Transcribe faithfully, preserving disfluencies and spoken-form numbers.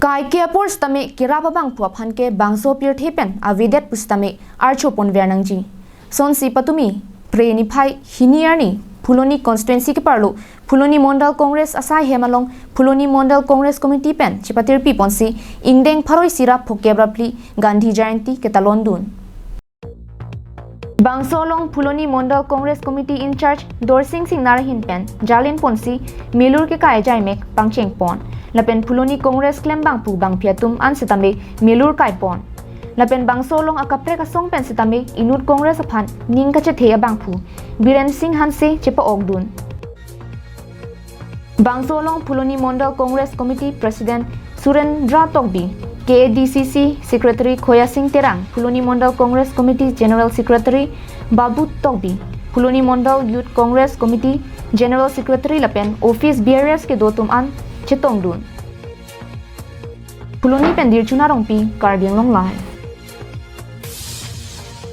Kaike apor sitame kerap abangphu aphan ke bangso pirthe pen avedet pusitame archo ponver nangji. Sonsi patumi Phre niphai hini arni Phuloni constituency keparlo Phuloni Mondal Congress asai hem along Phuloni Mondal Congress Committee pen chepatirpi ponsi ingdeng pharo isi ra phokep ra phli Gandhi Jayanti ketalon dun. Bangso along Phuloni Mondal Congress Committee in charge Dorsing Singnar ahin pen jalin ponsi melur kekai ajaimek pangcheng pon. Lapen Phuloni Congress klembangphu bangphi atum an sitame melur kai pon. Lapen bangso along akaprek asong pen sitame inut Congress aphan ning kachethe abangphu Biren Singh Hanse chepa-ok dun. Bangso along Phuloni Mondal Congress Committee President Surendra Tokbi, K A D C C Secretary Khoya Singh Terang, Phuloni Mondal Congress Committee General Secretary Babu Tokbi, Phuloni Mondal Youth Congress Committee General Secretary lapen office bearers kedo atum an chetong dun. Phuloni pen Dirchuna Rongpi, Karbi Anglong Live.